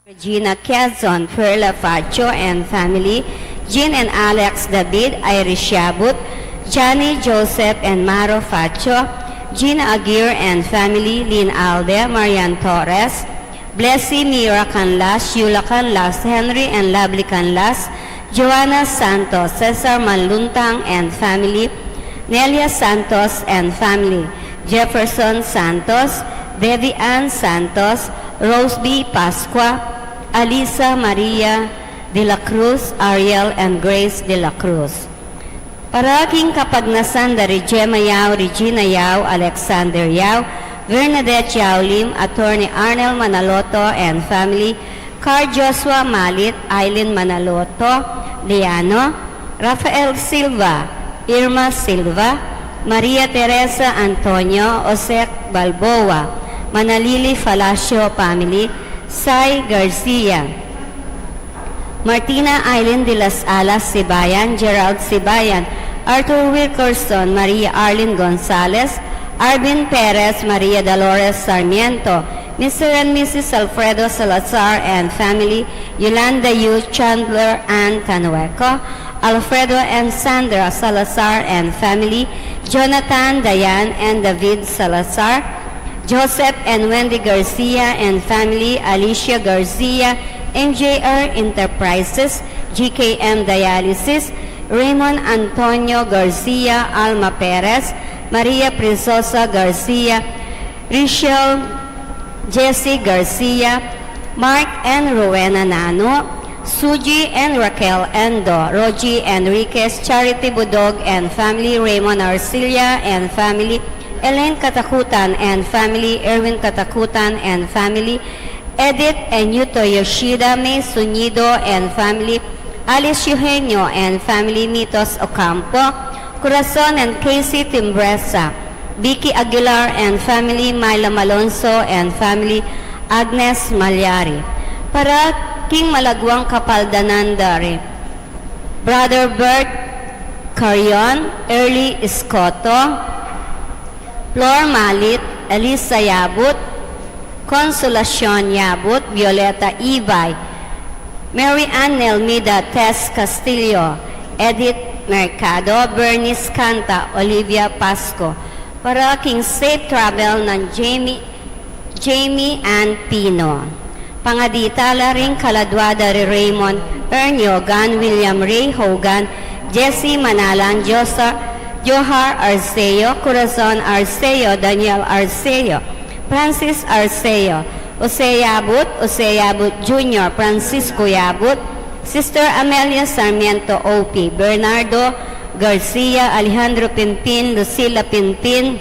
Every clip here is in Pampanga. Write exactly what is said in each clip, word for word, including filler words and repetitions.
Regina Quezon, Perla Facho and family, Jean and Alex David, Iris Yabut, Johnny Joseph and Maro Facho, Gina Aguirre and family, Lynn Alde, Marian Torres, Blessy Mira Canlas, Yula Canlas, Henry and Lovely Canlas, Joanna Santos, Cesar Manluntang and family, Nelia Santos and family, Jefferson Santos, Debbie Ann Santos, Rose B. Pascua, Alisa Maria de la Cruz, Ariel and Grace de la Cruz. Para king kapagnasan da ri Gemma Yao, Regina Yao, Alexander Yao, Bernadette Yao Lim, Attorney Arnel Manaloto and family, Carl Joshua Malit, Aileen Manaloto, Liano, Rafael Silva, Irma Silva, Maria Teresa Antonio, Jose Balboa, Manalili Falacio family, Sai Garcia, Martina Aileen de las Alas Sibayan, Gerald Sibayan, Arthur Wilkerson, Maria Arlene Gonzalez, Arvin Perez, Maria Dolores Sarmiento, Mister and Missus Alfredo Salazar and family, Yolanda Yu, Chandler Ann Canueco, Alfredo and Sandra Salazar and family, Jonathan, Diane and David Salazar, Joseph and Wendy Garcia and family, Alicia Garcia, M J R Enterprises, G K M Dialysis, Raymond Antonio Garcia, Alma Perez, Maria Prisosa Garcia, Richelle Jesse Garcia, Mark and Rowena Nano, Suji and Raquel Endo, Rogie Enriquez, Charity Budog and family, Raymond Arcilla and family, Elaine Katakutan and family, Erwin Katakutan and family, Edith and Yuto Yoshida, May Sunido and family, Alice Eugenio and family, Mitos Ocampo, Corazon and Casey Timbresa, Vicky Aguilar and family, Myla Malonzo and family, Agnes Malyari. Para king malaguang kapaldanan da ri Brother Bert Carion, Early Escoto, Flor Malit, Elisa Yabut, Consolacion Yabut, Violeta Ibay, Mary Ann Nelmida, Tess Castillo, Edith Mercado, Bernice Canta, Olivia Pasco. Para king safe travel nang Jamie, Jamie Ann Pino. Pangaditala ring kaladua da ri Raymond Erniogan, William Ray Hogan, Jesse Manalang, Josa, Johar Arceo, Corazon Arceo, Daniel Arceo, Francis Arceo, Jose Yabut, Jose Yabut Junior, Francisco Yabut, Sister Amelia Sarmiento O P, Bernardo Garcia, Alejandro Pimpin, Lucila Pimpin,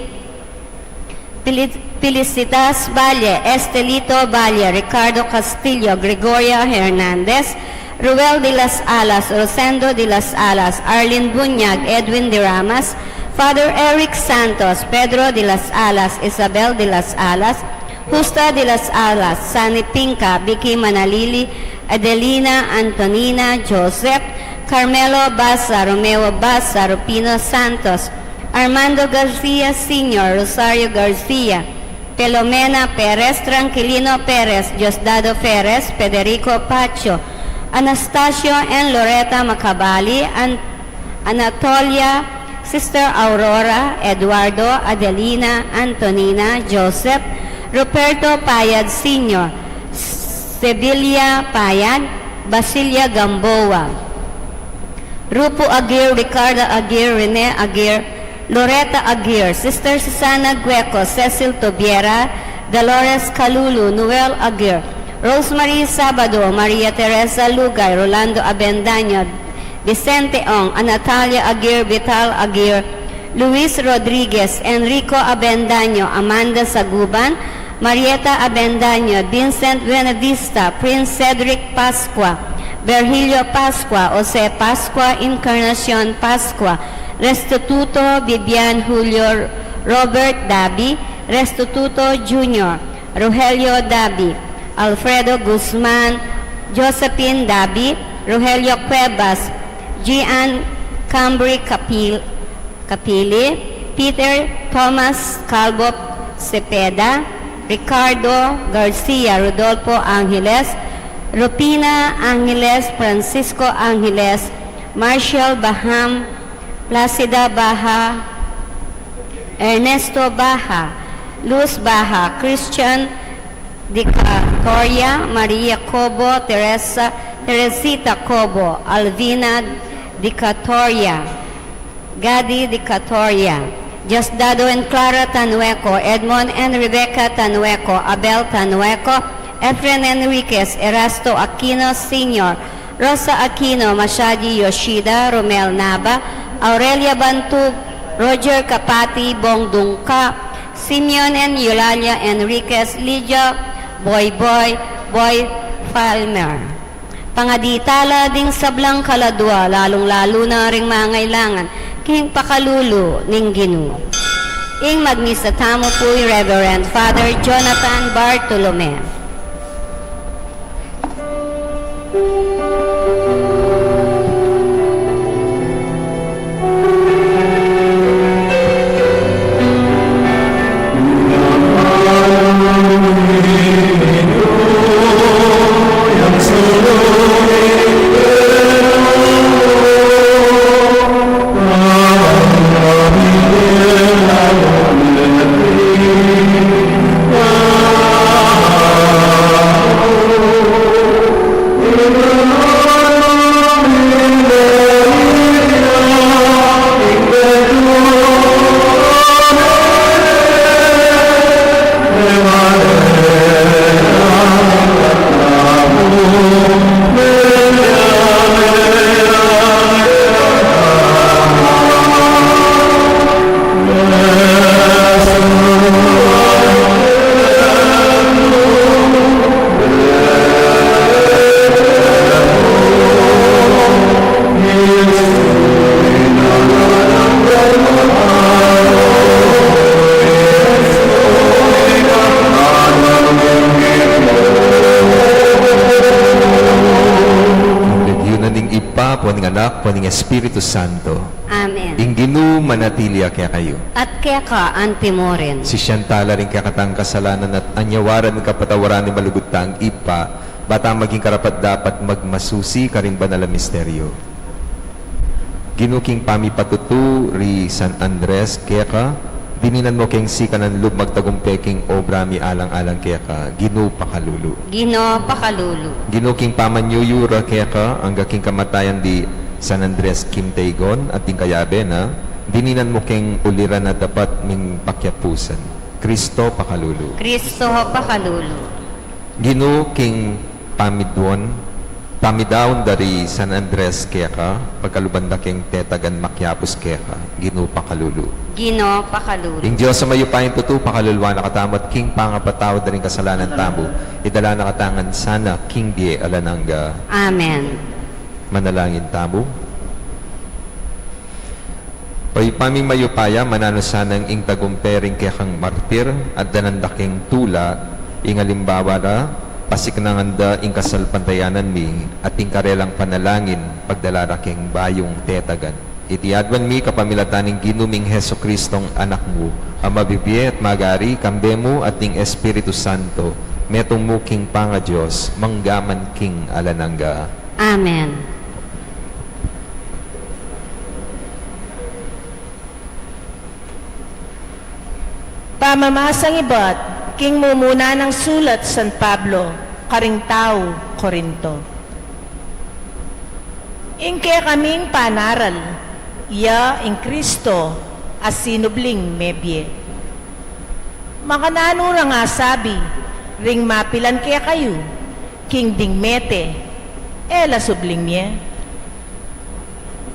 Pili-, Felicitas Valle, Estelito Valle, Ricardo Castillo, Gregoria Hernandez, Ruel de las Alas, Rosendo de las Alas, Arlene Buñag, Edwin de Ramas, Father Eric Santos, Pedro de las Alas, Isabel de las Alas, Justa de las Alas, Sunny Pinca, Vicky Manalili, Adelina, Antonina, Joseph, Carmelo Baza, Romeo Baza, Rufino Santos, Armando Garcia Senior, Rosario Garcia, Filomena Perez, Tranquilino Perez, Diosdado Perez, Federico Pacho, Anastasio and Loreta Macabali, An-, Anatolia, Sister Aurora, Eduardo, Adelina, Antonina, Joseph, Ruperto Payad Senior, Sevilla Payad, Basilia Gamboa, Rupo Aguirre, Ricardo Aguirre, Rene Aguirre, Loretta Aguirre, Sister Susana Gueco, Cecil Tobiera, Dolores Calulu, Noel Aguirre, Rosemary Sabado, Maria Teresa Lugay, Rolando Abendaño, Vicente Ong, Anatalia Aguirre, Vital Aguirre, Luis Rodriguez, Enrico Abendaño, Amanda Saguban, Marieta Abendaño, Vincent Buenavista, Prince Cedric Pascua, Virgilio Pascua, Jose Pascua, Encarnacion Pascua, Restituto, Vivian Julio, Robert Dabi, Restituto Junior, Rogelio Dabi, Alfredo Guzman, Josephine Dabi, Rogelio Cuevas, Gian Cambry Capil-, Capili, Peter Thomas Calvo Cepeda, Ricardo Garcia, Rodolfo Angeles, Rupina Angeles, Francisco Angeles, Marshall Baham, Placida Baha, Ernesto Baha, Luz Baha, Christian Dicatoria, Maria Cobo, Teresa, Teresita Cobo, Alvina Dicatoria, Gadi Dicatoria, Diosdado and Clara Tanueco, Edmond and Rebecca Tanueco, Abel Tanueco, Efren Enriquez, Erasto Aquino Senior, Rosa Aquino, Mashaji Yoshida, Romel Nava, Aurelia Bantug, Roger Capati, Bong Dungca, Simeon and Eulalia Enriquez, Lydia, Boy Boy, Boy Palmer. Pangadi tala ding sablang kaladua, lalung-lalu na ring mangailangan king pakalulu ning Ginu. Ing magmisa tamu pu i Reverend Father Jonathan Bartolome. King lagyu na ning Ibpa, ampon ning Anak, ampon ning Espiritu Santo. Amen. Ing Ginu manatili ya kekayu. At keka antimurin. Sisian tala ring kekatang kasalanan at anyawaran ning kapatawaran ning malugud tang Ibpa, ba tang maging karapat-dapat magmasusi karing banal a misteryo. Ginu, king pamipatutu ri San Andres keka, dininan mu keng sikanan lub magtagumpe king obra mi alang-alang keka. Ginu, pakalulu. Ginu, pakalulu. Ginu, king pamanyuyura keka angga king kamatayan di San Andres Quintegon at ding kayabe na, dininan mu keng uliran a dapat ming pakyapusan. Kristo, pakalulu. Kristo, pakalulu. Ginu, king pamiduan, pamidaun da ri San Andres keka, pagkaluban da keng tetagan makyapus keka. Ginu, pakalulu. Ginu, pakalulu. Ing Dios a mayupayang tutu pakaluluan na katamu at king pangapatawad da ring kasalanan tamu, idala na katamu ngan sana king bie alang angga. Amen. Manalangin tamu. O Ibpa ming mayupaya, mananu sanang ing tagumpe ring kekang martir, at danan da keng tula, ing alimbawa ra, pasiknangan da ing kasalpantayanan mi, at ing karelang panalangin, pagdala ra keng bayung tetagan. Iti aduan mi kapamilatan ning Ginu ming Jesucristong Anak mu, a mabibie at magari, kambe mu at ning Espiritu Santo, metung mu king pangaDios, manggaman king alang angga. Amen. Pamamasang ibat king mumuna nang sulat San Pablo karing tau Corinto. Ing kekaming panaral, iya ing Kristo a sinubling mebie. Makananu rang asabi ring mapilan kekayu, king ding mete, e la subling mie?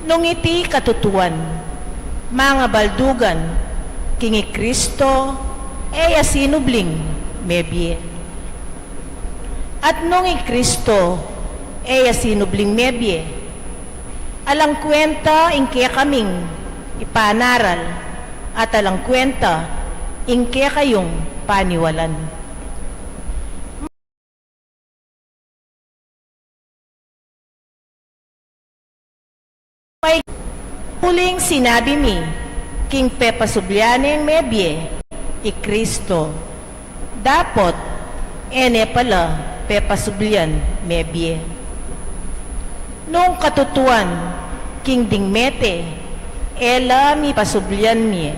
Nung iti katutuan, mangabaldugan, king i Kristo, e ya sinubling mebie. At nung i Kristo, e ya sinubling mebie, alang kwenta ing kekaming ipanaral, at alang kwenta ing kekayung paniwalan. May uling sinabi mi, king pepasublian neng mebie i Kristo. Dapot, e ne pala pepasublian mebie. Nung katutuan, king ding mete, e la mi pasublian mie.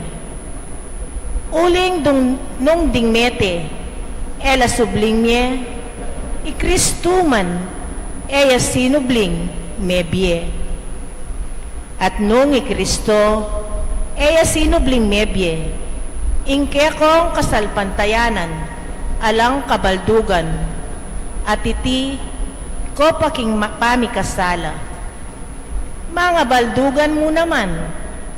Uling dung, nung ding mete, e la subling mie, i Kristu man, e ya sinubling mebie. At nung i Kristo, e ya sinubling mebie, ing kekong kasalpantayanan, alang kabaldugan, at iti ko pa king ma-, pamikasala. Mangabaldugan mu naman,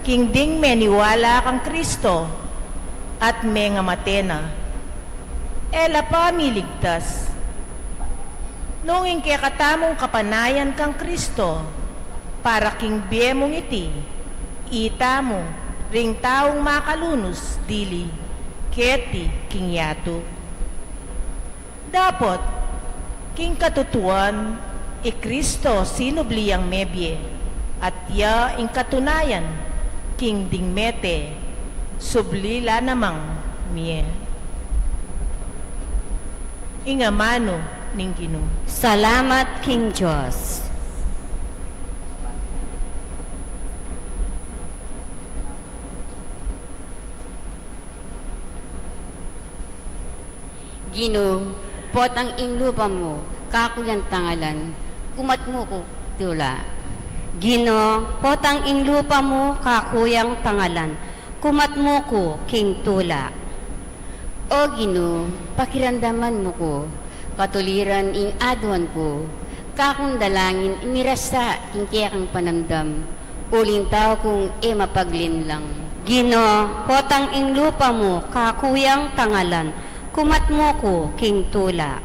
king ding meniwala kang Kristo, at mengamate na. E la pa miligtas. Nung ing kekatamung kapanayan kang Kristo, para king bie mung iti, itamu, ring taung makalunus, dili, keti, king yatu. Dapot, king katutuan, i Kristo sinubli yang mebie, at ya ing katunayan, king ding mete, subli la namang mie. Ing amanu ning Ginu. Salamat king Dios. Ginu, potang ing lupa mu, kaku yang tangalan, kumat mu ku tula. Ginu, potang ing lupa mu, kaku yang tangalan, kumat mu ku king tula. O Ginu, pakiramdaman mu ku, katuliran ing aduan ku, kakung dalangin imirasa king kekang panamdam, uling tau kung e mapaglinlang. Ginu, potang ing lupa mu, kaku yang tangalan, kumat mu ku king tula.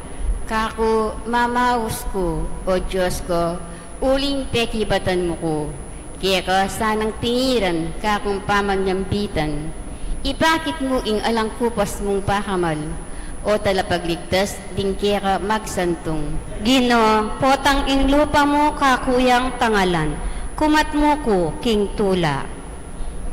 Kaku mamaus ku, O Dios ku, uling pekibatan mu ku. Keka sanang tingiran kakung pamanyambitan. Ipakit mu ing alang kupas mung pakamal, O Talapagligtas ding keka magsantung. Ginu, potang ing lupa mu kaku yang tangalan, kumat mu ku king tula.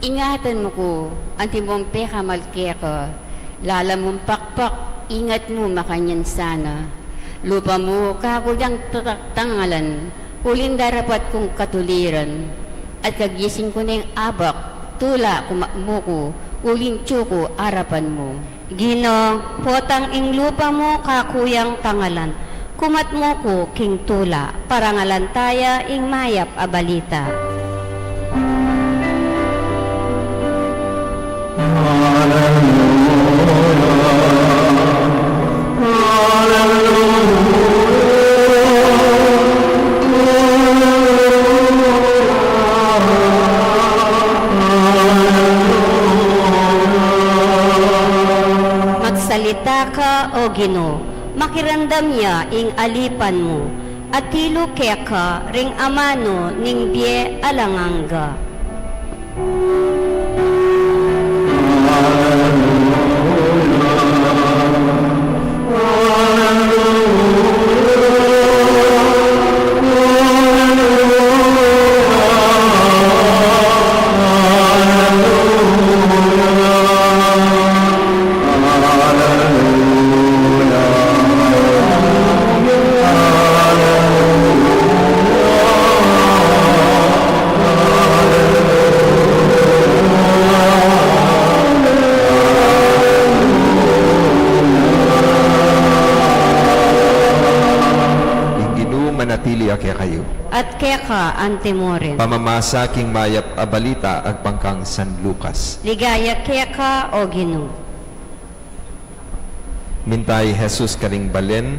Ingatan mu ku, antimong pekamal keka, lalam mung pakpak, ingat mu makanyan sana. Lupa mu kaku yang tatak tangalan, uling darapat kung katuliran. At kagising ku neng abak, tula kumat mu ku, uling tiyu ku arapan mu. Ginu, potang ing lupa mu kaku yang tangalan, kumat mu ku king tula, parangalan taya ing mayap a balita. Aleluya, aleluya, aleluya, aleluya. Magsalita ka, O Ginu, makiramdam ya ing alipan mu, atilu keka ring amanu ning bie alang angga. Ing Ginu manatili ya kekayu. At keka antimurin. Pamamasa king mayap a balita agpang kang San Lucas. Ligaya keka, O Ginu. Minta i Jesus karing balen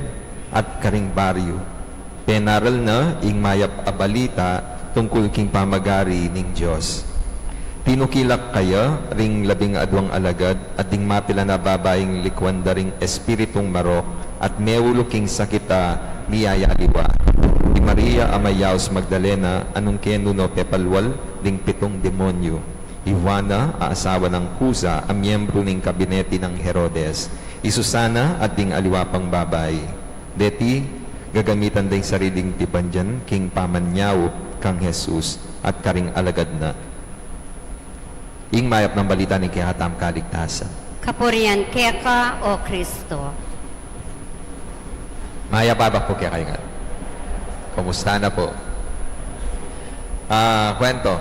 at karing baryu. Penaral na ing mayap a balita tungkul king pamagari ning Dios. Tinukilak kaya ring labing aduang alagad at ding mapilan a babaing likuan da ring espiritung marok at meulu king sakit a miyayaliwa. I Maria a mayaus Magdalena a nung kenu no pepalwal ding pitung demonyu. I Juana a asawa nang Kuza a miyembru ning kabinete nang Herodes. I Susana at ding aliwa pang babai. Deti, gagamitan da ing sariling tipan da king pamanyaup kang Jesus at karing alagad na. Ing mayap a balita ning kekatamung kaligtasan. Kapurian keka, O Kristo. Mayap a abak po kekayu ngan. Kumusta na po? Ah, kwento.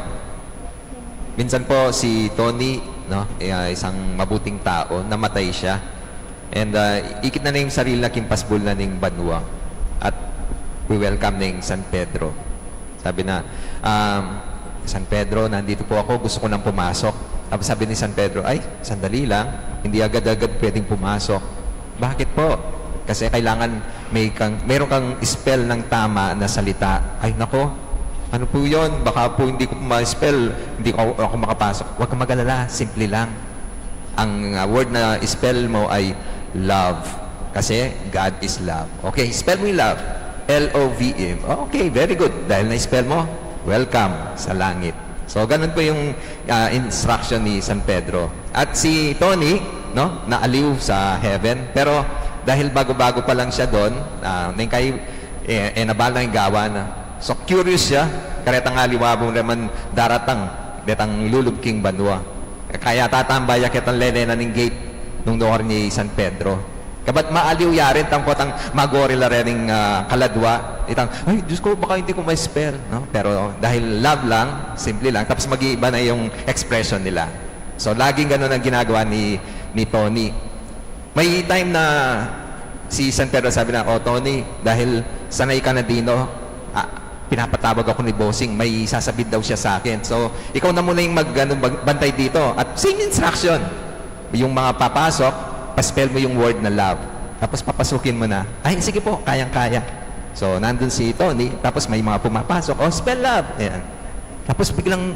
Minsan po si Tony, no, eh, isang mabuting tao, namatay siya. And, ah, ikit na na ing sarili na king pasbul na ning banua. At we welcome na ing San Pedro. Sabi na, um, "San Pedro, nandito po ako, gusto ko nang pumasok." Tapos sabi ni San Pedro, "Ay, sandali lang, hindi agad-agad pwedeng pumasok." "Bakit po?" "Kasi kailangan may kang, meron kang spell ng tama na salita." "Ay, nako, ano po yun? Baka po hindi ko ma-spell, hindi ko ako makapasok." "Huwag kang mag-alala, simple lang. Ang, ah, word na spell mo ay love. Kasi God is love." "Okay, spell mo yung love." "L O V E." "Okay, very good. Dahil na-spell mo, welcome sa langit." So, ganun po yung, ah, instruction ni San Pedro. At si Tony, no, naaliw sa heaven. Pero dahil bago-bago pa lang siya doon, ah, neng kay, eh, eh, nabal na yung gawa na. So, curious siya, karetang aliwa bung reman daratang, detang lulub king banua. Kaya tatambay ya ketang lele na ning gate nung doon ni San Pedro. Kabat maaliw ya rin, tangkot ang magorila rin ning, ah, kaladwa. Itang, "Ay, Diyos ko, baka hindi ko ma-spell," no? Pero dahil love lang, simple lang, tapos mag-iiba na yung expression nila. So, laging ganun ang ginagawa ni, ni Tony. May time na si San Pedro sabi na, "O, Tony, dahil sanay ka na dino, ah, pinapatawag ako ni Bossing, may sasabihin daw siya sa akin. So, ikaw na muna yung mag-, ano, mag-, bantay dito." At same instruction. Yung mga papasok, pa-spell mo yung word na love. Tapos papasukin mo na. "Ay, sige po, kayang-kaya." So, nandun si Tony, tapos may mga pumapasok, "O, spell love." Ayan. Tapos biglang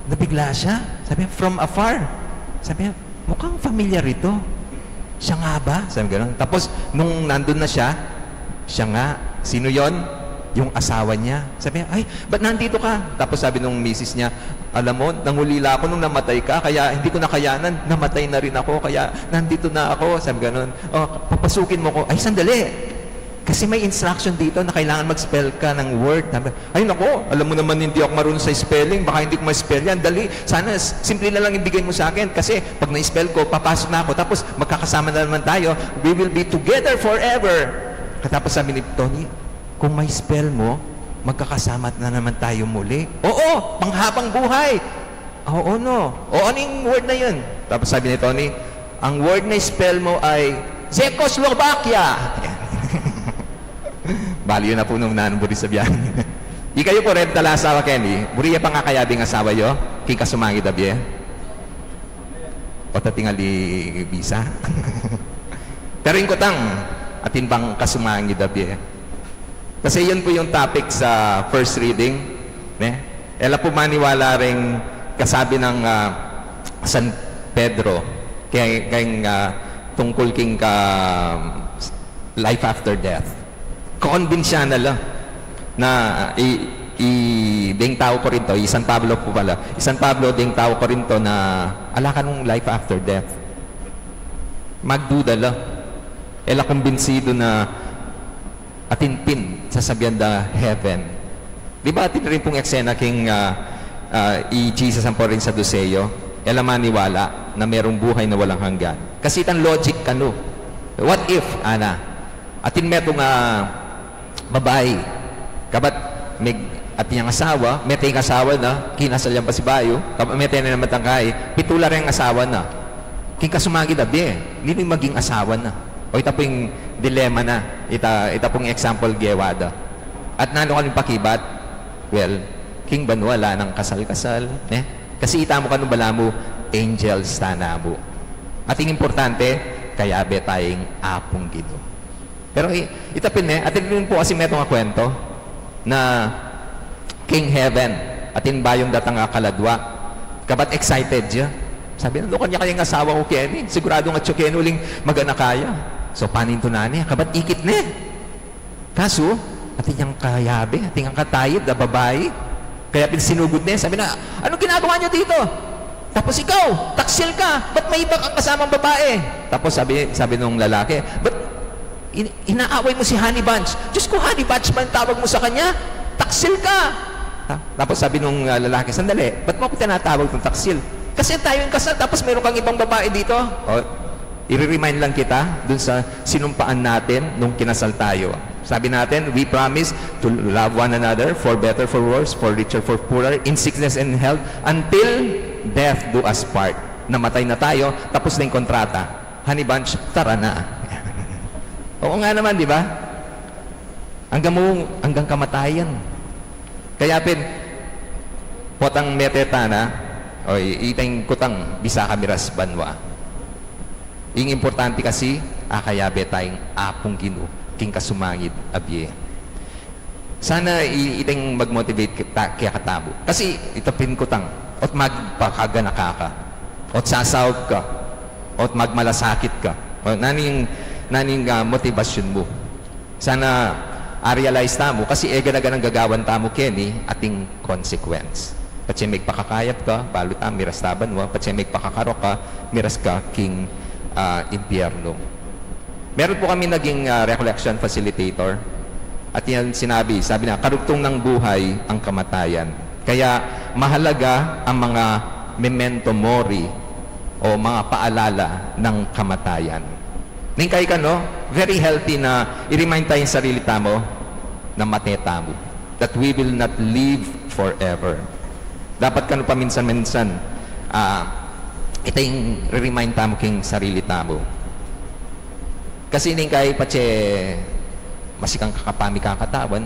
nabigla siya. Sabi niya, from afar. Sabi niya, "Mukhang familiar ito. Siya nga ba?" Sabi ganun. Tapos, nung nandun na siya, "Siya nga." "Sino yon?" "Yung asawa niya." Sabi niya, "Ay, ba't nandito ka?" Tapos sabi nung misis niya, "Alam mo, nangulila ako nung namatay ka, kaya hindi ko nakayanan, namatay na rin ako, kaya nandito na ako." Sabi ganun, "O, papasukin mo ko." "Ay, sandali. Kasi may instruction dito na kailangan mag-spell ka ng word." Sabi, "Ay, nako, alam mo naman hindi ako marunong sa spelling, baka hindi ko ma-spell yan. Dali, sana s-, simple na lang ibigay mo sa akin, kasi pag na-spell ko, papasok na ako, tapos magkakasama na naman tayo, we will be together forever." Katapos sabi ni Tony, "Kung ma-spell mo, magkakasama na naman tayo muli." "Oo, panghabang buhay." "Oo, no? O, ano yung word na yun?" Tapos sabi ni Tony, "Ang word na spell mo ay Czechoslovakia." Bali yun na po nung nanang buri sa biyahe. Ikayu po, Rem, tala asawa keni. Buri ye pang akayabing asawa yu king kasumangid a bie? O tatingali bisa? Pero ing kutang, atin bang kasumangid a bie? Kasi yun po yung topic sa first reading, ne? E la po maniwala ring kasabi ng, ah, San Pedro kay, kay, ah, tungkol king ka life after death. Kakumbinsihan na la na i, i, ding tau Korinto, i San Pablo po pala. I San Pablo, ding tau Korinto na ala kanung life after death. Magduda la. E la kumbinsidu na atin pin sasabian da heaven. Di ba atin rin pong eksena king, ah, ah, i Jesus ampo ring Saduseo? E la maniwala na merong buhay na walang hanggan. Kasi itang logic kanu. What if, ana, atin metung, ah, babai, kabat meg-, atin yang asawa, mete ing asawa na, kinasal yang pasibayu, kabat mete na naman tangkai, pitu la reng asawa na. King kasumangid a bie, ninu ing maging asawa na? O ita pu ing dilema na, ita, ita pung example gewa da. At nanu kanung pakibat? Well, king banua ala nang kasal-kasal, ne? Kasi ita mu kanu balamu, angels ta namu. At ing importante, kayabe ta ing Apung Ginu. Pero i-, ita pin, ne, atin pin pu kasi metung a kwento na king heaven, atin bayung datang a kaladwa. Kabat excited ya. Sabi na, "Lukan ya kaya ing asawa ku keni. Siguradung atyu keni uling mag-anak kaya." So, panintunan ne, kabat ikit ne. Kasu, atin yang kayabe, atin yang katayid a babai. Kaya pin sinugud ne, sabi na, "Anong ginagawa niyo dito? Tapos ikaw, taksil ka, ba't may iba kang kasamang babae?" Tapos sabi, sabi nung lalaki, "Ba't in-, inaaway mo si Honey Bunch?" "Diyos ko, Honey Bunch ba ang tawag mo sa kanya? Taksil ka!" Ha? Tapos sabi nung, ah, lalaki, "Sandali, ba't mo ako tinatawag ng taksil? Kasi tayo yung kasal, tapos meron kang ibang babae dito." O, I-remind lang kita dun sa sinumpaan natin nung kinasal tayo. Sabi natin, "We promise to love one another, for better, for worse, for richer, for poorer, in sickness and health, until death do us part." Namatay na tayo, tapos na yung kontrata. Honey bunch, tara na. Oo nga naman, di ba? Anggang mu, anggang kamatayan. Kaya pin, potang mete tana, o i-, iteng kutang bisa ka miras banua. Ing importante kasi, akayabe tayang Apung Ginu king kasumangid a bie. Sana i-, iteng mag-motivate kita, kaya katamu. Kasi ita pin kutang, ot magpakaganaka ka, ot sasaug ka, ot magmalasakit ka. O, naning, naning, ah, motivasyon mu. Sana a-realize tamu, kasi e gana-ganang gagawan tamu keni ating consequence. Patse migpakakayap ka, balu ta, miras ta banua, patse migpakakarok ka, miras ka king, ah, impyerno. Meron po kami naging, ah, recollection facilitator. At yan sinabi, sabi na, "Karugtong ng buhay ang kamatayan. Kaya mahalaga ang mga memento mori o mga paalala ng kamatayan." Ningkay ka, no? Very healthy na i-remind tayo sa sarili tamu na mate tamu. That we will not live forever. Dapat kanu paminsan-minsan, ah, ita ing re-remind tamu king sarili tamu. Kasi ningkay patse masikang ka pa mikakatawan,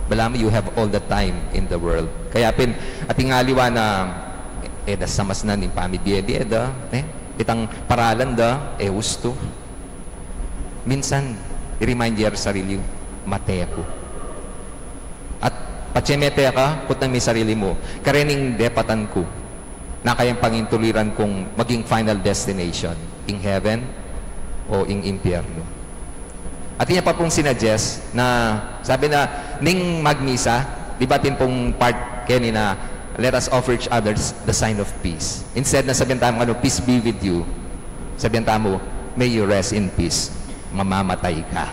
balamu you have all the time in the world. Kaya pin, ating aliwa na, e da samasnan ing pamibie-bie da, e, itang paralan da, e ustu. Minsan, i-remind ye ra sarili, mate ku. At patse mete ka, kutnan me sarili mu, karening depatan ku, na kayang pangintuliran kung maging final destination, ing heaven o ing impyerno. At inya pa pung sinuggest na, sabi na, ning magmisa, di ba, atin pung part keni na, "Let us offer each others the sign of peace." Instead na sabihan tamu, ano, "Peace be with you," sabihan tamu, "May you rest in peace." Mamamatay ka.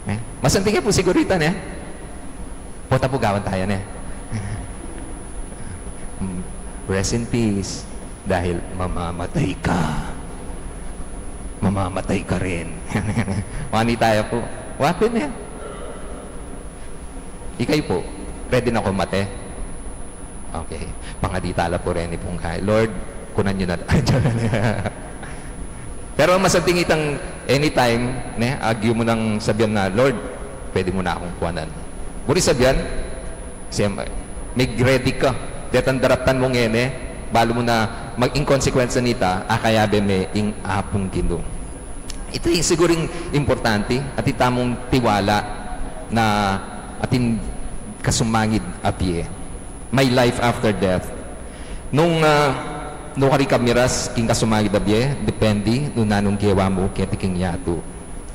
E? Masanting ya pu siguru ita, ne? Pota pu gawan taya, ne? Mm, rest in peace. Dahil mamamatay ka. Mamamatay ka rin. Mani taya pu. Wa pin, e. Ikayu pu, ready na kayu mate? Okay. Pangadi tala pu reni pung kay, Lord, kunan yu na. Pero masanting itang anytime, ne, agyu mu nang sabian na, "Lord, pwede mu na akung kuanan." Buri sabian, siyempre, mig-ready ka. Detang daraptan mu ngeni, balu mu na mag-, ing consequence na nita, akayabe me ing Apung Ginu. Ita ing siguring importante, atin tamung tiwala na atin kasumangid a bie. May life after death. Nung, ah, nung kari ka miras king kasumangid a bie, depende nung nanung gewa mu keti king yatu.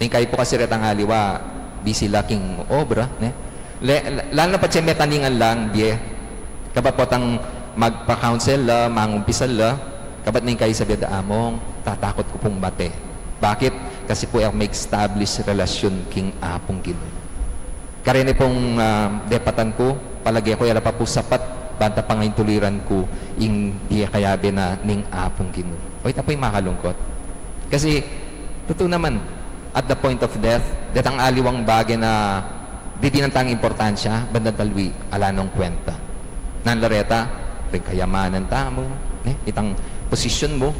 Ningkay pu kasi retang aliwa, busy la king obra, ne? Le-, la-, lalo na patse metaningan lang, bie. Kabat potang magpa-counsel la, mangumpisal la, kabat ningkay sabi da, "Among, tatakut ku pung mate." Bakit? Kasi pu e ku me-establish relasyon king Apung Ginu. Kareni pung, ah, depatan ku, palage ku, ala pa pu sapat, banta pangaintuliran ku ing bie kayabe na ning Apung Ginu. O, ita pu ing makalungkot. Kasi, tutu naman, at the point of death, detang aliwang bage na didinan tang importansya, bandang talwi, ala nong kwenta. Nanu la reta, ring kayamanan tamu, ne? Itang posisyon mu,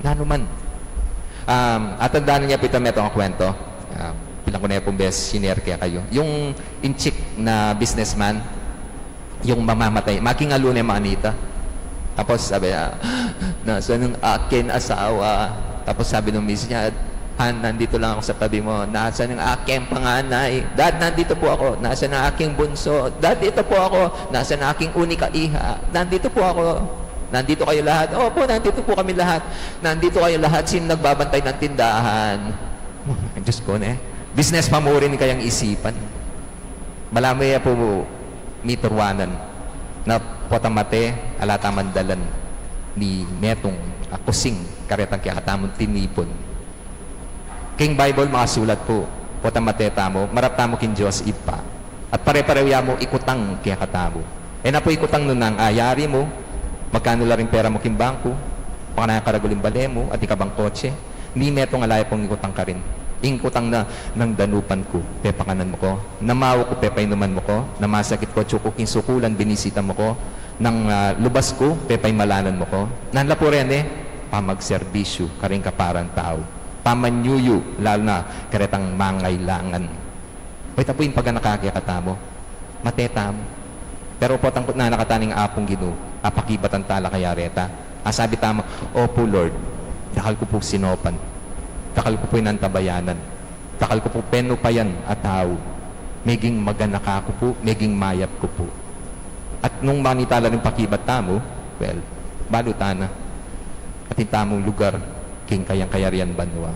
nanu man. Um, atandanan ye pu ita, metung a kwento. Ah, pilan ku ne pung beses sinare kekayu. Yung inchik na businessman, yung mamamatay, makingalu ne manita. Tapos sabi niya, "Nasaan ang aking asawa?" Tapos sabi nung misis niya, "Han, nandito lang ako sa tabi mo. Nasaan ang aking panganay? Dad, nandito po ako. Nasaan ang aking bunso? Dad, ito po ako. Nasaan ang aking unika iha? Nandito po ako. Nandito kayo lahat?" "Opo, nandito po kami lahat." "Nandito kayo lahat. Sino nagbabantay ng tindahan?" Diyos ko, ne? Business pa mu rin kayang isipan. Malamu ya pu mituruanan na potang mate, ala tamung dalan ning metung a kusing karetang kekatamung tinipun. King Bible makasulat pu, potang mate tamu, marap tamu king Dios Ibpa. At pare-parehu ya mu ikutang kekatamu. E na pu ikutang nung nanu ing yari mu, magkanu la ring pera mu king bangku, pakana karagul ing bale mu, atin ka bang kotse. Ni metung ala ya pung ikutang karin. Ing kutang na, nang danupan ku, pepakanan mu ku. Nang mau ku, pepainuman mu ku. Nang masakit ku, atyu ku king sukulan, binisita mu ku. Nang, ah, lubas ku, pepaimalanan mu ku. Nang lapu reni, pamagserbisyu karing kaparan tau. Pamanyuyu, lalu na karetang mangailangan. Oy, ita pu ing paganaka kekatamu. Mate tamu. Pero potang kutnan na katamu ning Apung Ginu, apakibatan tala kaya reta. Asabi tamu, "Opu, Lord, dakal ku pu sinopan. Dakal ku pu inantabayanan. Dakal ku pu penupayan a tau. Meging maganaka ku pu, meging mayap ku pu." At nung manita la ring pakibat tamu, well, balu ta na. Atin tamung lugar king kayang kayarian banua.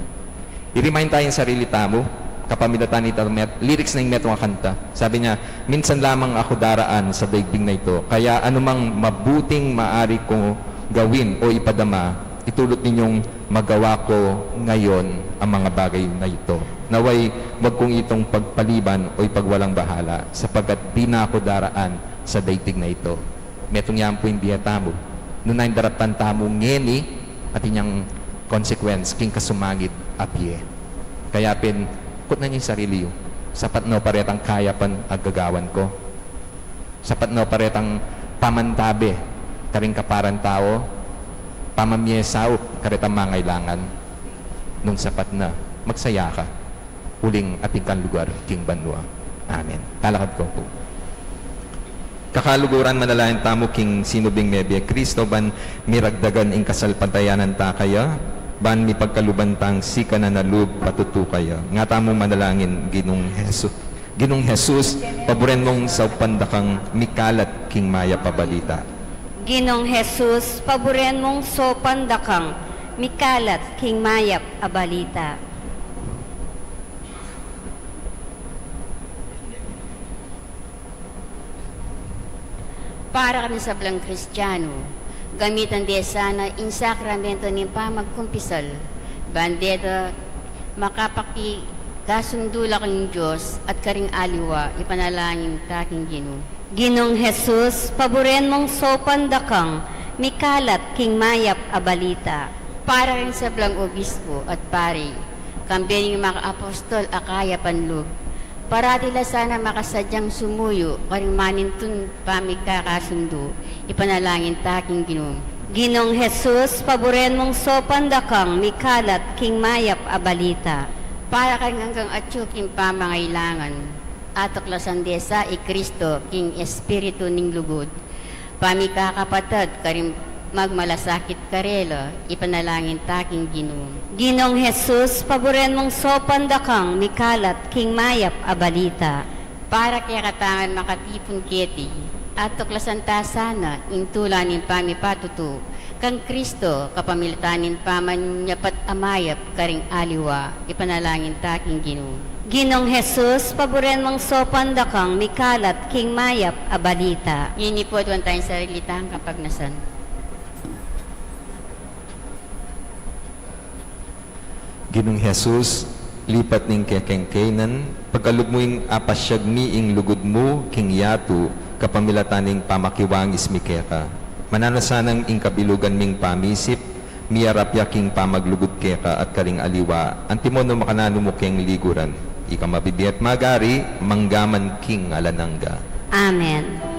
I-remind taya ing sarili tamu, kapamilatan nitang met-, lyrics ning metung a kanta. Sabi niya, "Minsan lamang ako daraan sa daigdig na ito, kaya anumang mabuting maari ko gawin o ipadama, itulot ninyong magawa ko ngayon ang mga bagay na ito. Nawa'y wag kong itong pagpaliban o ipagwalang bahala, sapagkat di na ako daraan sa daigdig na ito." Metung yan pu ing bie tamu. Nung nanu ing daraptan tamu ngeni, atin yang consequence king kasumangid a bie. Kaya pin, kutnan yu ing sarili yu. Sapat na pa retang kayapan a gagawan ku? Sapat na pa retang pamantabe karing kaparan tau, pamamie saup karetang mangailangan? Nung sapat na, magsaya ka. Uling atin kang lugar king banua. Amen. Talakad ko pu. Kakaluguran, manalangin tamu king sinubling mebie Kristo ban miragdagan ing kasalpantayanan ta kaya, ban mipagkaluban tang sikanan a lub patutu kaya. Nga tamu manalangin, Ginung Hesu-, Ginung Jesus, paburen mung saupan da kang mikalat king mayap a balita. Ginung Jesus, paburen mung saupan da kang mikalat king mayap a balita. Para kaming sablang Kristiano, gamitan de sana ing sakramento ning pamagkumpisal, ban deta makapakikasundu la king Dios at karing aliwa, ipanalangin ta king Ginu. Ginung Jesus, paburen mung saupan da kang mikalat king mayap a balita. Para king sablang obispo at pari, kambe ning makaapostol a kayapan lub, parati la sana makasadyang sumuyu karing manintun pamikakasundu, ipanalangin ta king Ginu. Ginung Jesus, paburen mung saupan da kang mikalat king mayap a balita. Para karing anggang atyu king pamangailangan, atuklasan de sa i Kristo king espiritu ning lugud, pamikakapatad karing magmalasakit karela, ipanalangin ta king Ginu. Ginung Jesus, paburen mung saupan da kang mikalat king mayap a balita. Para kekatang makatipun keti, atuklasan ta sana ing tula ning pamipatutu kang Kristo, kapamilatan ning pamanyapat a mayap karing aliwa, ipanalangin ta king Ginu. Ginung Jesus, paburen mung saupan da kang mikalat king mayap a balita. Ngeni pu, aduan taya ing sarili tang kapagnasan. Ginung Jesus, lipat ning kekeng kaynan, pagkalub mu ing apasyag mi ing lugud mu king yatu, kapamilatan ning pamakiwangis mi keka. Mananu sanang ing kabilugan ming pamisip, miyarap ya king pamaglugud keka at karing aliwa, antimo nung makananu mu keng liguran. Ika mabibie at magari, mangga man king alang angga. Amen.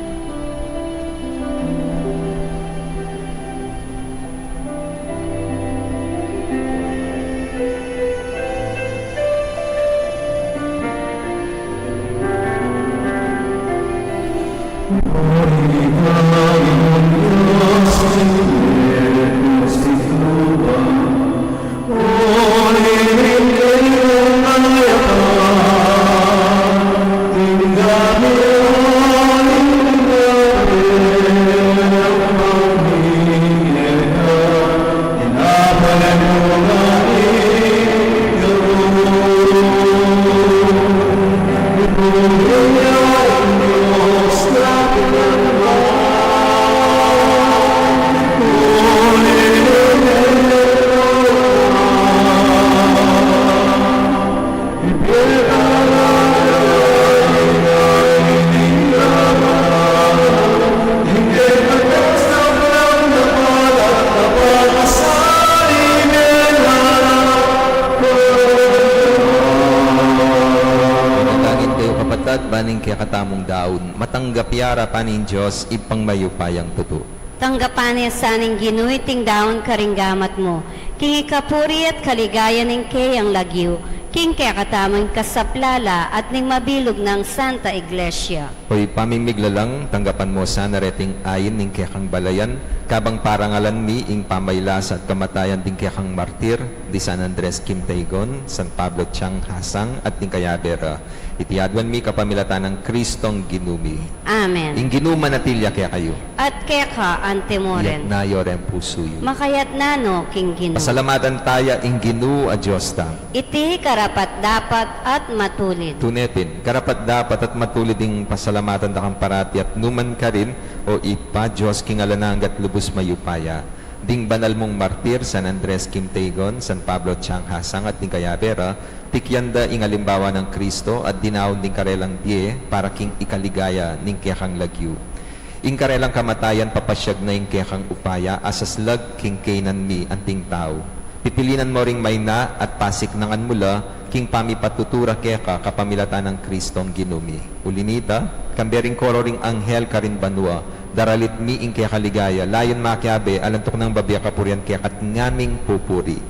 Patad ba ning kekatamung daun, matanggap ya arapan ning Dios, Ibpang mayupayang tutu. Tanggapan na sa ning Ginu iting daun karing gamat mu, king ikapuri at kaligayan ning keyang lagyu, king kekatamung kasaplalan at ning mabilug nang Santa Iglesia. O Ibpa ming miglalang, tanggapan mu sana reting ain ning kekang balayan, kabang parangalan mi ing pamagkasakit at kamatayan ding kekang martir, di San Andres Quintagon, San Pablo Tiang Hasang, at ding kayabe ra. Iti aduan mi kapamilatan nang Kristong Ginu mi. Amen. Ing Ginu manatili ya kekayu. At keka antimurin. Itas yu reng pusu yu. Makaitas na no king Ginu. Pasalamatan taya ing Ginu a Dios ta. Iti karapat-dapat at matulid. Tune pin, karapat-dapat at matulid ing pasalamatan da kang parati at nukarin man, O Ibpa, Dios king alang angga at lubus mayupaya. Ding banal mung martir, San Andres Quintagon, San Pablo Tiang Hasang, at ding kayabe ra, tikyan da ing alimbawa nang Kristo, at dinaun ding karelang bie para king ikaligaya ning kekang lagyu. Ing karelang kamatayan papasiag na ing kekang upaya, a saslag king kaynan mi anting tau. Pipilinan mu ring maina at pasiknangan mu la, king pamipatutu ra keka kapamilatan nang Kristong Ginu mi. Uli na nita, kambe ring koro ring anghel karin banua, daralit mi ing keka ligaya, layun makiabe, alang tuknang babie kapurian keka at ngaming pupuri.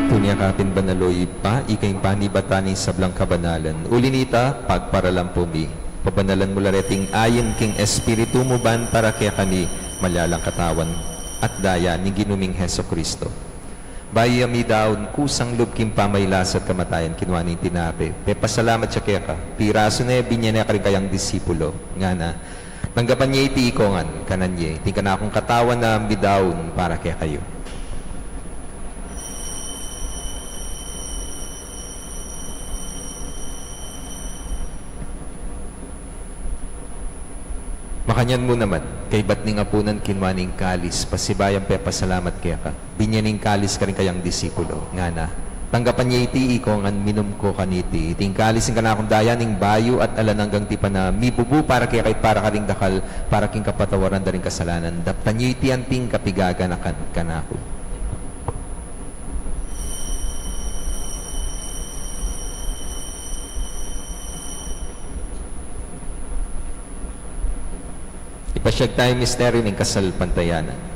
Tune ka pin banal, o Ibpa, ika ing panibatan ning sablang kabanalan. Uli na nita, pagparalan pu mi. Pabanalan mu la reting ain king Espiritu mu ban para kekami, malyalang katawan at daya ning Ginu ming Jesucristo. Bayu ya midaun, kusang lub king pamagkasakit at kamatayan, kinua ne ing tinape, pepasalamat ya keka, pirasu ne, binye ne karing kayang disipulo, ngana: Tanggapan ye iti ikongan, kanan ye, iti ing kanakung katawan a midaun para kekayu. Makanyan mu naman, kaybat ning apunan, kinua ne ing kalis, pasibayu yang pepasalamat keka, binye ne ing kalis karing kayang disipulo, ngana: Tanggapan ye iti ikongan, minum ko kaniti, iti ing kalis ning kanakung daya ning bayu at alang anggang tipan a mibubu para kekayu at para karing dakal, para king kapatawaran da ring kasalanan. Daptan ye iti anting kapigaganakan kanaku. Ipasiag taya ing misteryu ning kasalpantayanan.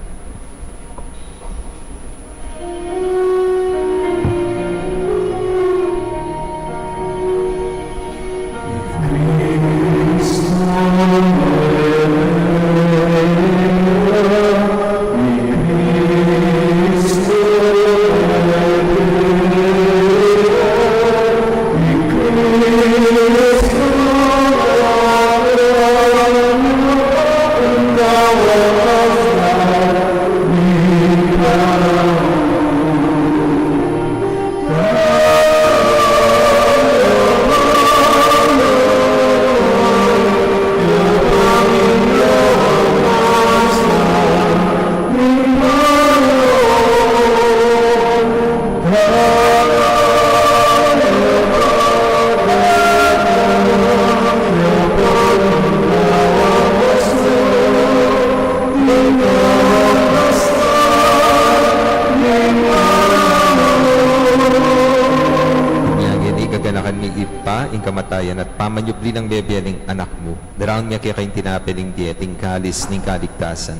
yan at pamanyubli nang bebie ning Anak mu. Daraun mi keka ing tinape ning bie at ing kalis ning kaligtasan.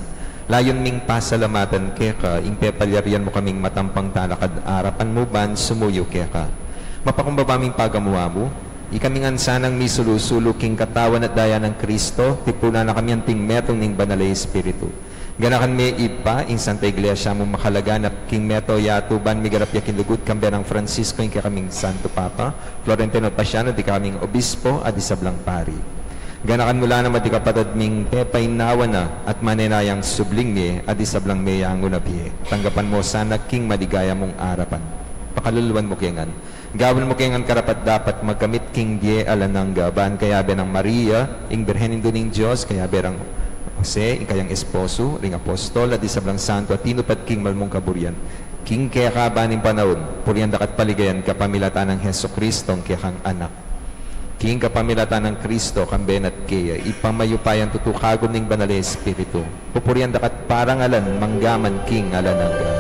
Layun ming pasalamatan keka ing pepalyarian mu kaming matampang talakad arapan mu ban sumuyu keka. Mapakumbaba ming pagamuan mu, ikami ngan sanang misulu-sulu king katawan at daya nang Kristo, tipunan na kami anting metung ning Banal a Espiritu. Ganakan me Ibpa ing Santa Iglesia mung makalaganap king mabilug a yatu ban miganap ya king lugud, kambe nang Francisco ing kekaming Santo Papa, Florentino Paciano ing kekaming Obispo at ding sablang pari. Ganakan mu la naman ding kapatad ming pepainawa na at manenayang subling mie at ding sablang meyangu na bie. Tanggapan mu sana king maligaya mung arapan. Pakaluluan mu ke ngan. Gawan mu ke ngan karapat-dapat magkamit king bie alang angga, ban kayabe nang Maria, ing Birhen Indu ning Dios, kayabe nang Jose, ing kayang esposo, ring apostol, at ding sablang santo a tinupad king mal mung kaburian. King keka ban ing panaun, purian daka at paligayan kapamilatan nang Jesucristo, ing kekang Anak. King kapamilatan nang Kristo, kambe na at keya, Ibpa mayupayang tutu, kagum ning Banal a Espiritu, pupurian daka at parangalan manggaman king alang angga.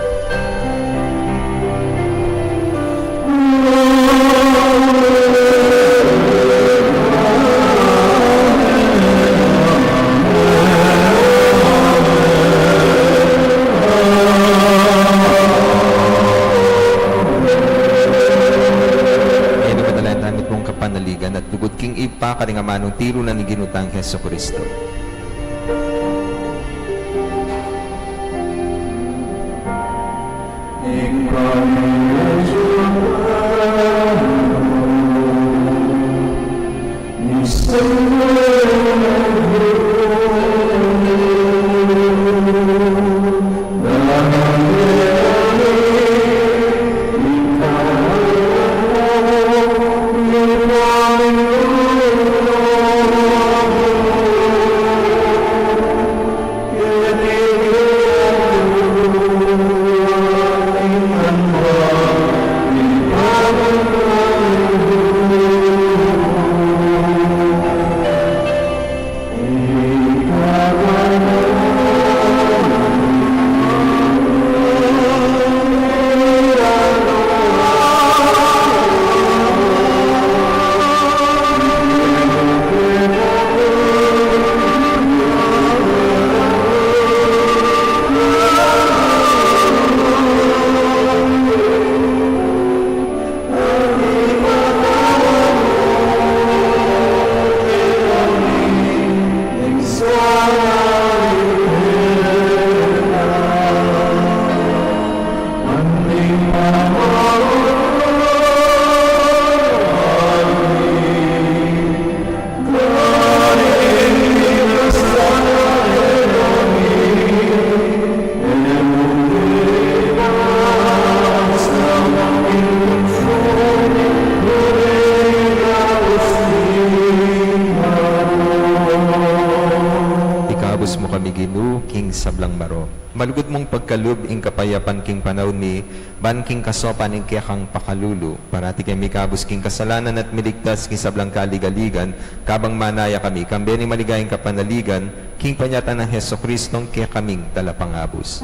Ngeni, padalayan tamu ing kapanaligan at lugud king Ibpa karing amanung tiru na ning Ginu tang Jesucristo. Ikabus mu kami, Ginu, king sablang marok. Malugud mung pagkalub ing kapayapan king panaun mi, ban king kasopan ning kekang pakalulu, parati keng mikabus king kasalanan at miligtas king sablang kaligaligan, kabang manaya kami, kambe ning maligayang kapanaligan, king panyatang nang Jesucristo, ing kekaming Talapangabus.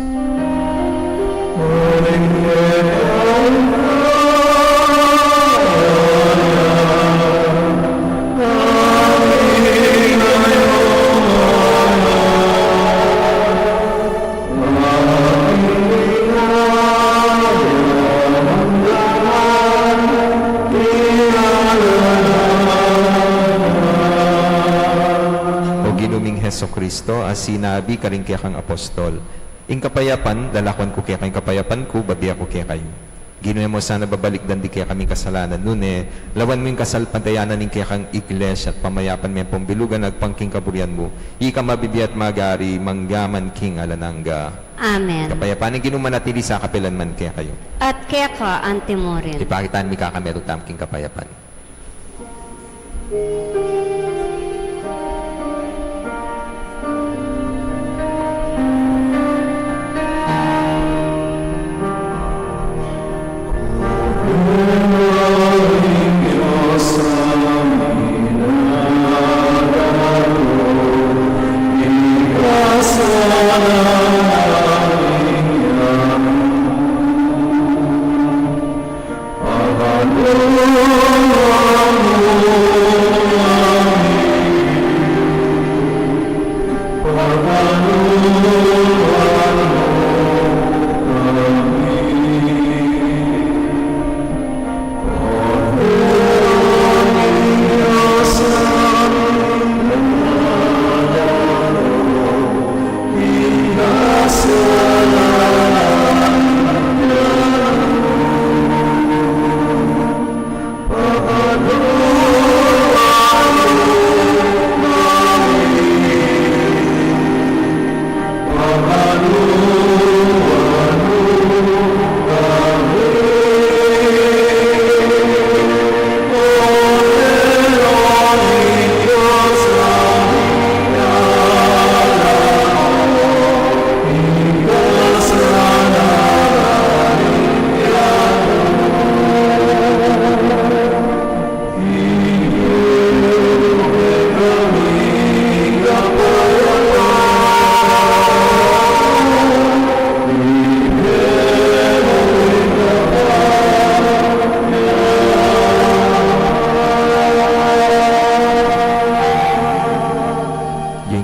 O Ginu ming Jesucristo, a sinabi karing kekang apostol, "Ing kapayapan lalakuan ku kekayu, ing kapayapan ku babie ku kekayu." Ginu, e mu sana babalikdan ding kekaming kasalanan, nune lawan mu ing kasalpantayanan ning kekang Iglesia at pamayapan me pung bilugan agpang king kaburian mu, ika mabibie at magari manggaman king alang angga. Amen. Ing kapayapan ning Ginu manatili sa kapilan man kekayu. At keka antimurin. Ipakit tamu ing kakametung tamu king kapayapan.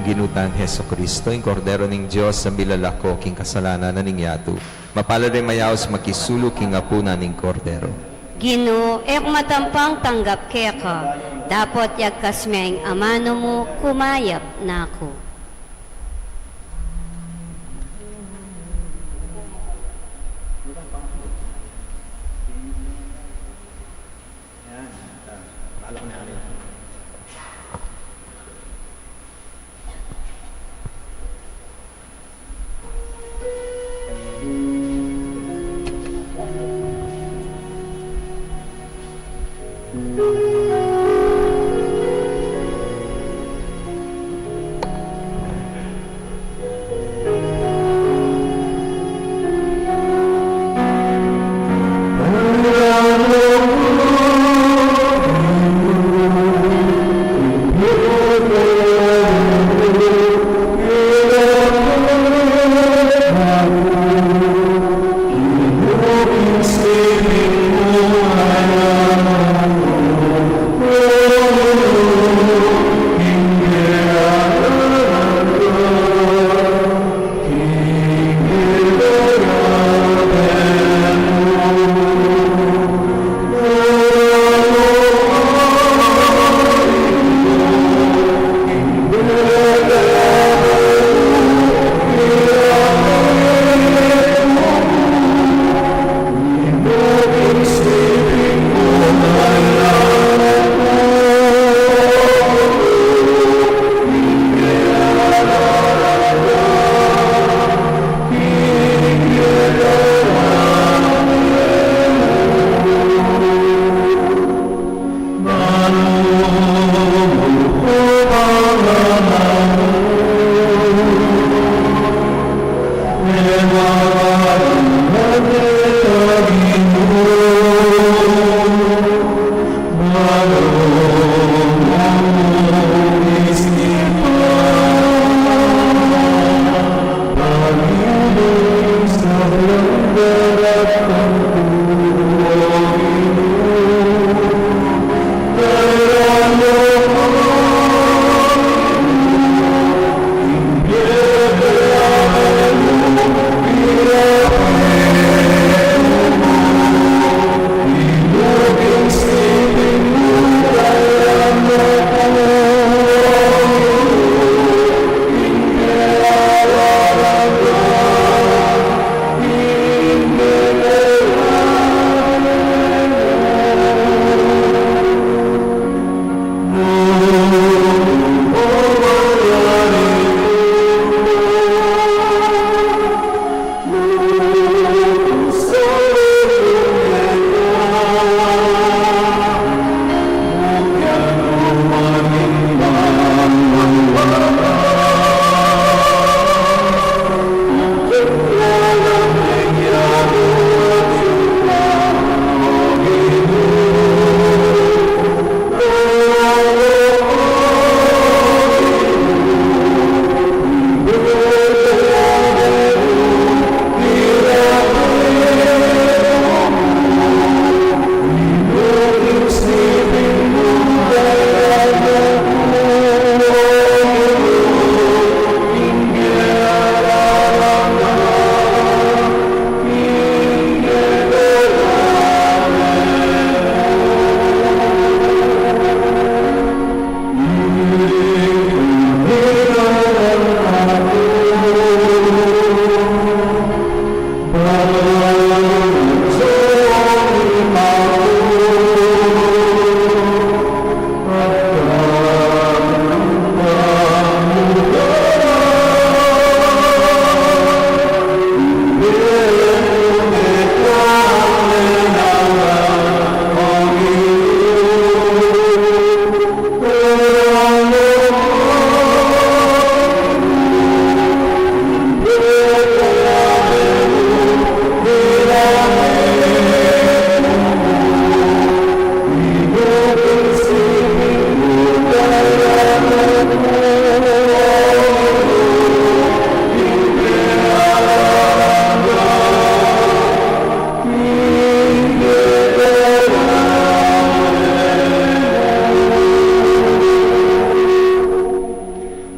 Ginu tang Jesucristo, ing Kordero ning Dios, a milalako king kasalanan na ning yatu. Mapalad a mayaus makisulu king apunan ning Kordero. Ginu, e ku matampang tanggap keka, dapot yagkas me ing amanu mu, kumayap na ku.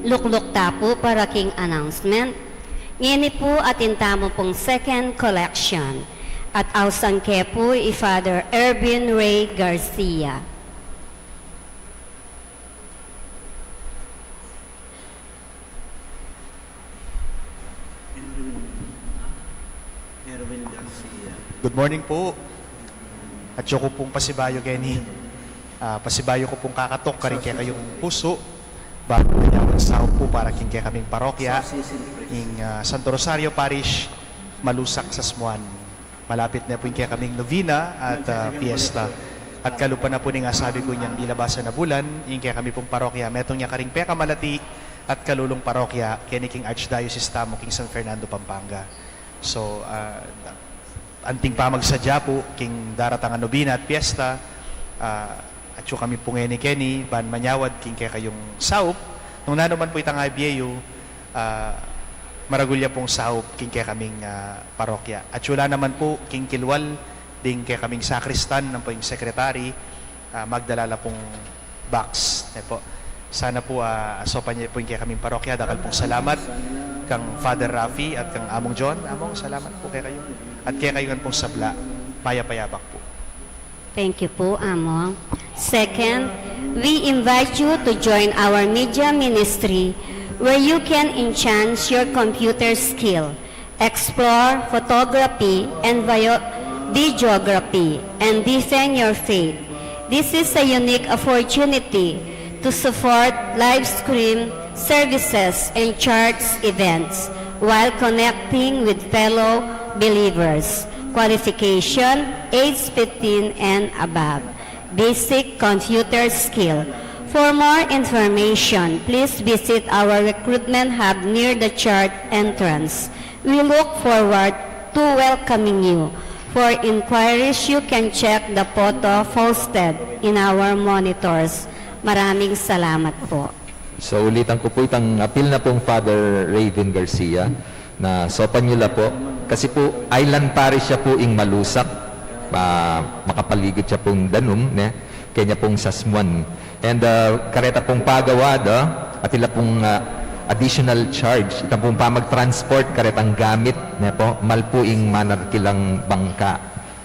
Lukluk ta pu para king announcement. Ngeni pu atin tamu pung second collection. At ausan ke pu i Father Erwin Ray Garcia. Good morning pu. Atyu ku pung pasibayu keni. Ah, pasibayu ku pung kakatuk karing kekayung pusu. Bayu nyaman saup pu para king kekaming parokya. Ing, ah, Santo Rosario Parish, Malusak, Sasmuan. Malapit ne pu ing kekaming novena at, ah, fiesta. At kalupa na pu ning asabi ku inyang milabasan a bulan, ing kekami pung parokya, metung ya karing pekamalati at kalulung parokya, keni king Archdiocese tamu, king San Fernando, Pampanga. So, ah, anting pamagsadya pu, king daratang a novena at fiesta, ah, atyu kami pu ngeni keni, ban manyawad king kekayung saup, nung nanu man pu itang bie yu, ah, maragul ya pung saup king kekaming, ah, parokya. Atyu la naman pu king kilwal ding kekaming sakristan, ampo ing sekretary, ah, magdala la pung box, ne pu. Sana pu, ah, asopan ye pu ing kekaming parokya. Dakal pung salamat kang Father Rafi at kang Among John. Among, salamat pu kekayu. At kekayu ngan pung sabla, mayap a yabak pu. Thank you pu, Among. Second, we invite you to join our media ministry, where you can enhance your computer skill, explore photography and video-, videography, and deepen your faith. This is a unique opportunity to support live stream services and church events while connecting with fellow believers. Qualification, age fifteen and above. Basic computer skill. For more information, please visit our recruitment hub near the church entrance. We look forward to welcoming you. For inquiries, you can check the photo posted in our monitors. Maraming salamat po. So, ulitan ku pu itang apil na pung Father Raven Garcia na saupan yu la pu. Kasi pu, island parish ya pu ing Malusak. Ah, makapaligid ya pung danum, ne? Kenya pung Sasmuan. And, ah, kareta pung pagawa da, at ila pung, ah, additional charge, ita pung pamag-transport karetang gamit, ne pu, mal pu ing manarkilang bangka.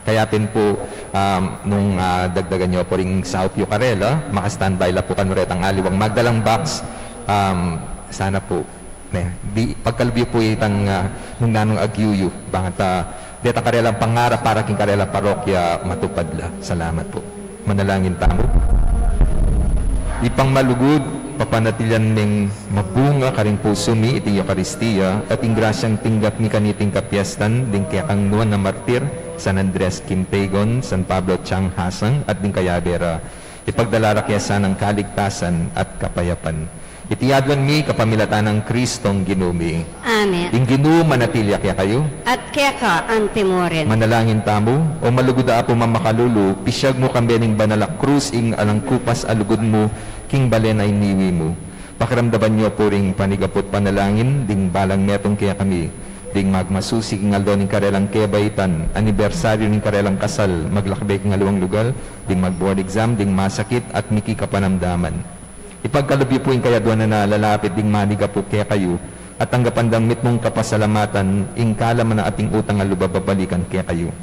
Kaya pin pu, um, nung, ah, dagdagan yu pu ring saup yu karela, maka-standby la pu kanu retang aliwang magdalang box, um, sana pu, ne, di, pagkalub yu pu itang, ah, nung nanung agyu yu, bang at, ah, detang karelang pangarap para king karelang parokya matupad la. Salamat pu. Manalangin tamu. Ibpang malugud, papanatilian meng mabunga karing pusu mi iting Eukaristia, at ing grasyang tinggap mi kaniting kapiestan ding kekang nuan a martir, San Andres Quintegon, San Pablo Chang Hasang, at ding kayabe ra, ipagdala ra ke sanang kaligtasan at kapayapan. Iti aduan mi kapamilatan nang Kristong Ginu mi. Amen. Ing Ginu manatili ya kekayu. At keka anti mu rin. Manalangin tamu. O malugud a Apu mamakalulu, pisyag mu kambe ning banal a krus ing alang kupas a lugud mu king balen a iniwi mu. Pakiramdaman yu pu ring panigaput panalangin ding balang metung kekami, ding magmasusi king aldo ning karelang kebaitan, anibersaryu ning karelang kasal, maglakbe king aliwang lugal, ding mag-board exam, ding masakit at miki kapanamdaman. Ipagkalub yu pu ing kayaduanan a lalapit ding manigapu kekayu, at tanggapan dang mitmung kapasalamatan ing kalaman a ating utang a lub a babalikan kekayu.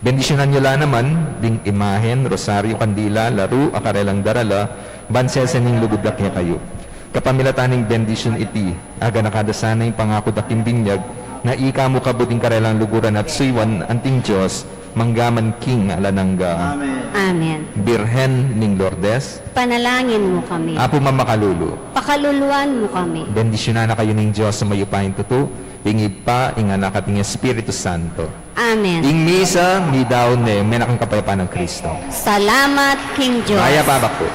Bendisyunan yu la naman ding imahen, rosaryu, kandila, laru a karelang darala, ban sesen ing lugud da kekayu. Kapamilatan ning bendisyun iti, aganaka da sana ing pangaku da king binyag, na ika mu kabud ing karelang luguran at suyuan anting Dios, mangga man king alang angga. Amen. Amen. Birhen ning Lourdes, panalangin mu kami. Apu mamakalulu, pakaluluan mu kami. Bendisyunan na kayu ning Dios a mayupayang tutu, ing Ibpa, ing Anak, at ing Espiritu Santo. Amen. Ing misa midaun ne, menakang kapayapan nang Kristo. Salamat king Dios. Mayap a abak pu.